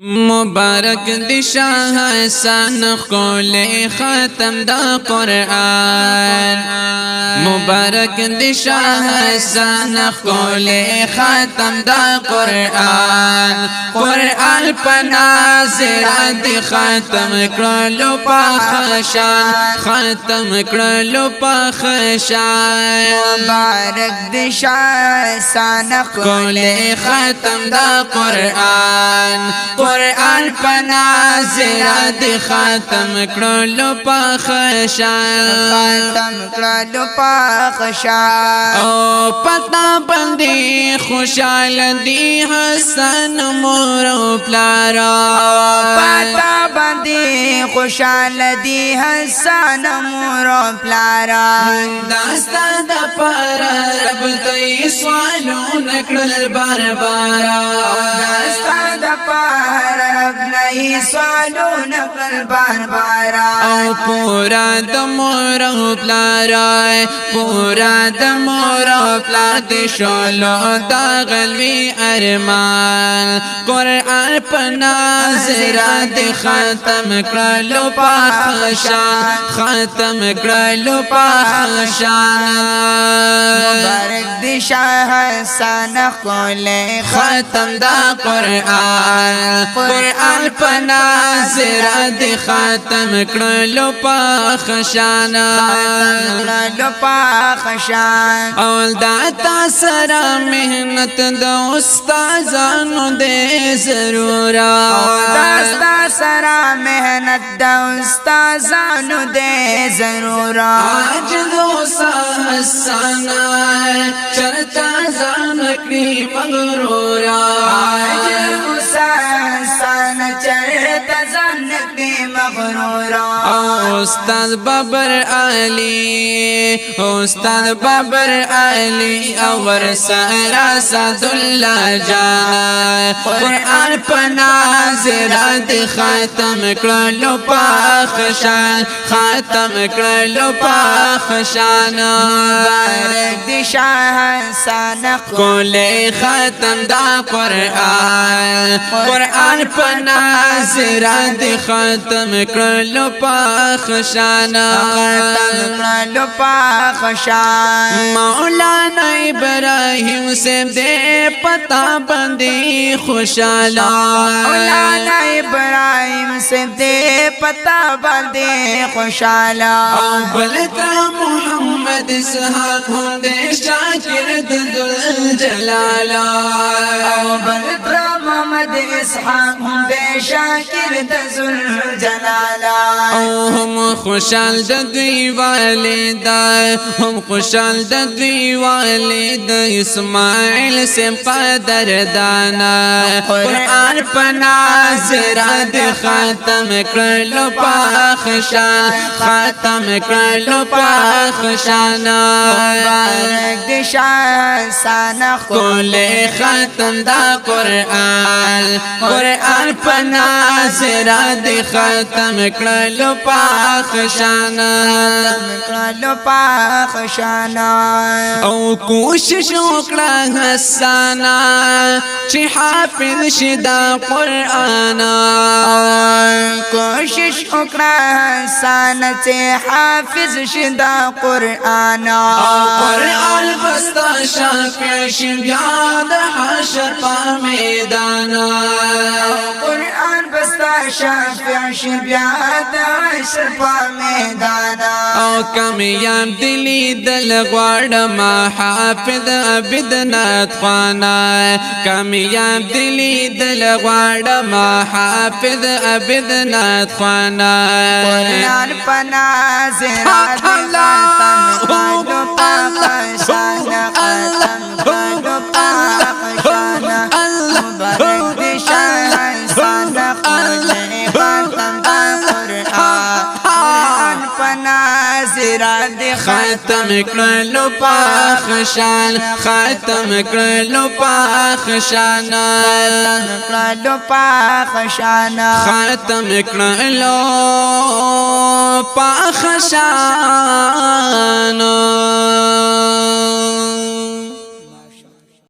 مبارک دی شاه حسن ښکلی ختم د قرآن. مبارک دی شاه حسن ښکلی ختم د قرآن. قرآن پنازر دی ختم کړلو په خشان، ختم کړلو په خشان. مبارک دی شاه حسن ښکلی ختم د قرآن. قرآن پنازر دی ختم کړلو په خشان، ختم کړلو په خشان. او پتا باندې خوشاله دی حسن مور او پلار، پتا باندې خوشاله دی حسن مور او پلار. داستا د پار رب ته سوالونه کړل بار بار، داستا د پار رب نه سوالونه کړل بار بار. او پورا د مور او پلار، پورا د مور او پلار د شولو دا غلوی ارمان. قرآن پنازر د ختم کړلو په خشان، ختم کړلو په خشان. مبارک دی شاه حسن ښکلی ختم دا قرآن. قرآن پنازر د ختم کړلو په خشان، ختم کړلو په خشان. اول دا تا سره مهنت د استادانو دې ضرورا، دا ستا سره مهنت د استادانو دې ضرورا. آج دوسا حسن چرتا ځان کړي مغرورا، آج دوسا حسن چرتا ځان کړي مغرورا. استاد بابر علي، استاد بابر علي اور سرا سعد الله جان. قرآن پنازر د ختم کړلو په خشان، ختم کړلو په خشان. مبارک دی شاه حسن کولی ختم دا قرآن. قرآن پنازر د ختم کړلو په خشان، ختم کړلو په خشان. مولانا ابراهیم سم دې پتا باندې خوشاله، مولانا ابراهیم سم دې پتا باندې خوشاله. او بلتا محمد اسحاق هم دې شاګرد ذل جلالا، او بلتا محمد اسحاق هم دې شاګرد ذل جلالا. او هم خوشال د دوی والدا، هم خوشال د دوی والد اسماعیل سم قدر دانا. قرآن پنازر د ختم کړلو په خشان، ختم کړلو په خشان. مبارک دی شاه حسن کولی ختم دا قرآن. قرآن پنازر د ختم کړلو په خشان، ختم کړلو په خشان. او کوشش وکړه حسانا چې حافظ شي دا قرآن، کوشش وکړه حسن چې حافظ شي دا قرآن. او قرآن بستا شافع شي بیا د حشر په میدان، قرآن بستا شافع شي بیا د حشر په میدان. او کامیاب دلی دل غواړم حافظ عبد نات خوانا، کامیاب دلی دل غواړم حافظ عبد نات خوانا. قرآن پنازر د ختم کړلو په خشان، ختم کړلو په خشان. مبارک دی شاه حسن ښکلی ختم د قرآن. قرآن پنازر د ختم کړلو په خشان، ختم کړلو په خشان، ختم کړلو په خشان، ختم کړلو په خشان.